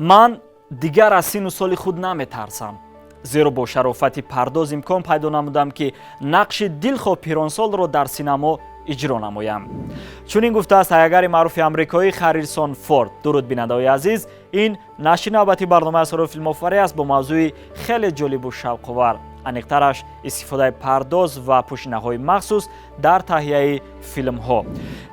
Ман дигар аз синну соли худ наметарсам, зеро бо шарофати пардоз имкон пайдо намудам, ки нақши дилхоҳ пиронсолро дар синамо иҷро намоям. Чунин гуфтааст таҳиягари маъруфи амрикоӣ Харрисон Форд. Дуруд, бинандаҳои азиз, ин нашри навбати барномаи Асрори филмофарӣ аст бо мавзӯи хеле ҷолибу шавқовар, аниқтараш истифодаи пардоз ва пӯшинаҳои махсус дар таҳияи филмҳо.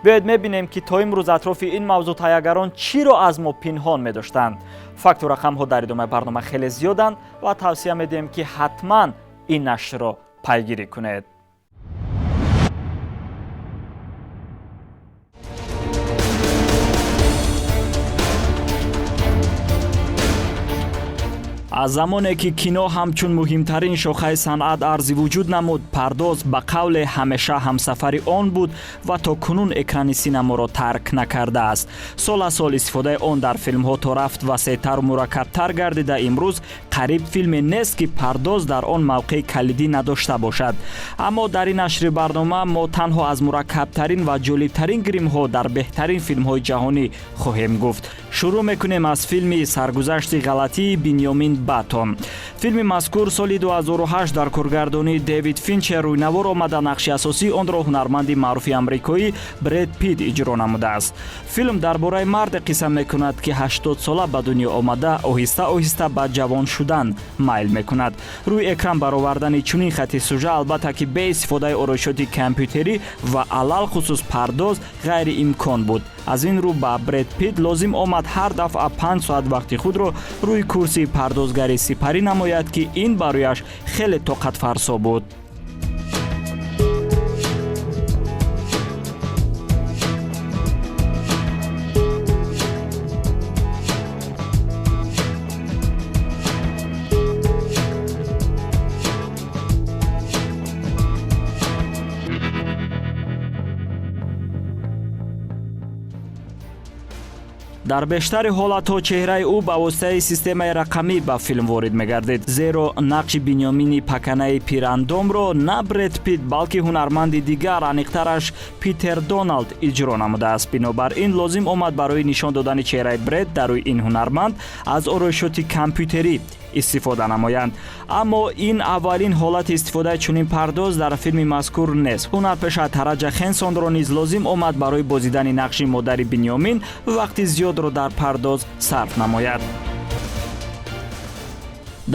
Биёед мебинем, ки то имрӯз атрофи ин мавзӯъ таҳиягарон чиро аз мо пинҳон медоштанд. Факту рақамҳо дар идомаи барнома хеле зиёданд ва тавсия медиҳем, ки ҳатман ин нашрро пайгирӣ кунед. Аз замоне ки кино ҳамчун муҳимтарин шохаи санъат арзи вуҷуд намуд, пардоз ба қавле ҳамеша ҳамсафари он буд ва то кунун экрани синаморо тарк накардааст. Сол аз сол истифодаи он дар филмҳо то рафт васеътару мураккабтар гардида, имрӯз қариб филме нест, ки пардоз дар он мавқеи калидӣ надошта бошад. Аммо дар ин нашри барнома мо танҳо аз мураккабтарин ва ҷолибтарин гримҳо дар беҳтарин филмҳои ҷаҳонӣ хоҳем гуфт. Шурӯъ мекунем аз филми «Саргузашти ғалатии Бинёмин Баттон». Филми мазкур соли 2008 дар коргардонии Дэвид Финчер рӯйнавор омада, нақши асосии онро ҳунарманди маъруфи амрикоӣ Бред Пит иҷро намудааст. Филм дар бораи марде қисса мекунад, ки 80-сола ба дунё омада, оҳиста оҳиста ба ҷавон шудан майл мекунад. Рӯи экран баровардани чунин хати сюжа, албатта, ки бе истифодаи ороишоти компютерӣ ва алалхусус пардоз ғайриимкон буд. Аз ин рӯ ба Бред Пит лозим омад ҳар дафъа 5 соат вақти худро рӯи курсии пардозгарӣ сипарӣ намояд, ки ин барояш хеле тоқатфарсо буд. Дар бештари ҳолатҳо чеҳраи ӯ ба воситаи системаи рақамӣ ба филм ворид мегардид, зеро нақши Бинёмини паканаи пирандомро на Бред Пит, балки ҳунарманди дигар, аниқтараш Питер Доналд иҷро намудааст. Бинобар ин лозим омад барои нишон додани чеҳраи Бред дар рӯи ин ҳунарманд аз ороишоти компютерӣ истифода намоянд. Аммо ин аввалин ҳолати истифодаи чунин пардоз дар филми мазкур нест. Ҳунарпеша Тараҷа Хенсонро низ лозим омад барои бозидани нақши модари Бинёмин вақти зиёдро дар пардоз сарф намояд.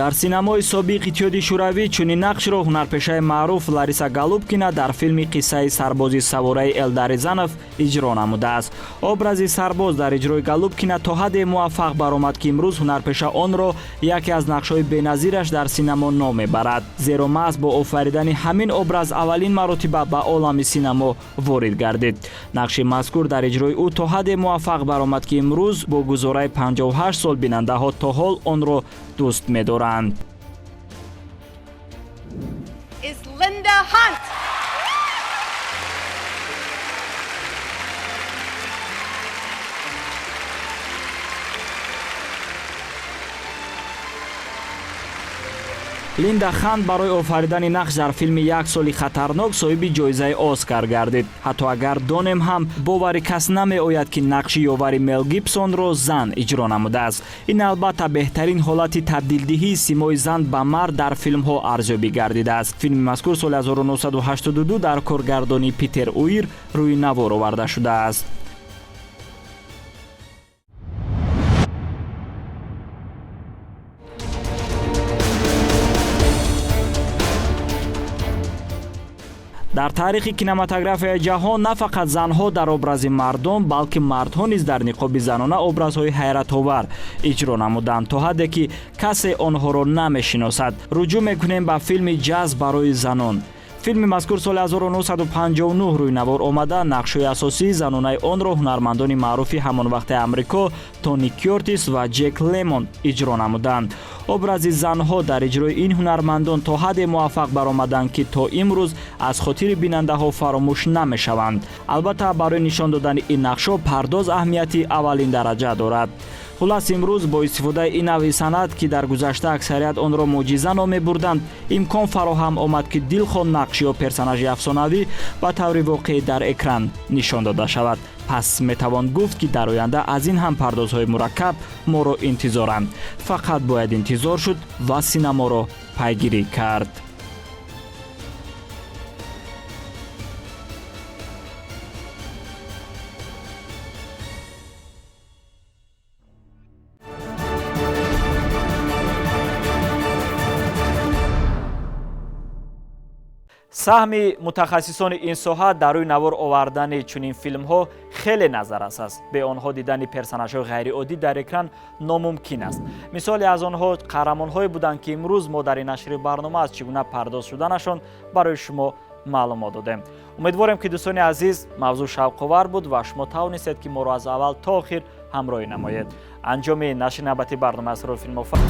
Дар синамои собиқ Иттиҳоди Шӯравӣ чунин нақшро ҳунарпешаи маъруф Лариса Голубкина дар филми «Қиссаи сарбози савораи Элдар Рязанов» иҷро намудааст. Образи сарбоз дар иҷрои Голубкина то ҳадде муваффақ баромад, ки имрӯз ҳунарпеша онро яке аз нақшҳои беназираш дар синамо ном мебарад, зеро маҳз бо офаридани ҳамин образ аввалин маротиба ба олами синамо ворид гардид. Нақши мазкур дар иҷрои ӯ то ҳадде муваффақ баромад, ки имрӯз бо гузораи 58 сол бинандаҳо то ҳол онро дӯст медоранд. Is Linda Hunt. Линда Хант барои офаридани нақш дар филми «Як соли хатарнок» соҳиби ҷоизаи Оскар гардид. Ҳатто агар донем ҳам, бовари кас намеояд, ки нақши ёвари Мел Гибсонро зан иҷро намудааст. Ин албатта беҳтарин ҳолати табдилдиҳии симои зан ба мард дар филмҳо арзёбӣ гардидааст. Филми мазкур соли 1982 дар коргардонии Питер Уир рӯи навор оварда шудааст. Дар таърихи кинематографияи ҷаҳон на фақат занҳо дар образи мардон, балки мардҳо низ дар ниқоби занона образҳои ҳайратовар иҷро намуданд, то ҳадде ки касе онҳоро намешиносад. Руҷӯъ мекунем ба филми «Ҷаз барои занон». Филми мазкур соли 1959 рӯйнавор омада, нақшҳои асосии занонаи онро ҳунармандони маъруфи ҳамон вақти Амрико Тони Кёртис ва Ҷек Лемон иҷро намуданд. Образи занҳо дар иҷрои ин ҳунармандон то ҳадде муваффақ баромаданд, ки то имрӯз аз хотири бинандаҳо фаромӯш намешаванд. Албатта, барои нишон додани ин нақшҳо пардоз аҳамияти аввалин дараҷа дорад. Хулас, имрӯз бо истифодаи ин навъи санъат, ки дар гузашта аксарият онро мӯъҷиза ном мебурданд, имкон фароҳам омад, ки дилхоҳ нақш ё персонажи афсонавӣ ба таври воқеӣ дар экран нишон дода шавад. Пас метавон гуфт, ки дар оянда аз ин ҳам пардозҳои мураккаб моро интизоранд. Фақат бояд интизор шуд ва синаморо пайгирӣ кард. Саҳми мутахассисони ин соҳа дар рӯи навор овардани чунин филмҳо хеле назаррас аст. Бе онҳо дидани персонажҳои ғайриоддӣ дар экран номумкин аст. Мисоле аз онҳо қаҳрамонҳое буданд, ки имрӯз мо дар ин нашри барнома аз чӣ гуна пардоз шуданашон барои шумо маълумот додем. Умедворем, ки, дӯстони азиз, мавзӯъ шавқовар буд ва шумо тавонистед, ки моро аз аввал то охир ҳамроҳӣ намоед. Анҷоми нашри навбати барномаи Асрори филмофар.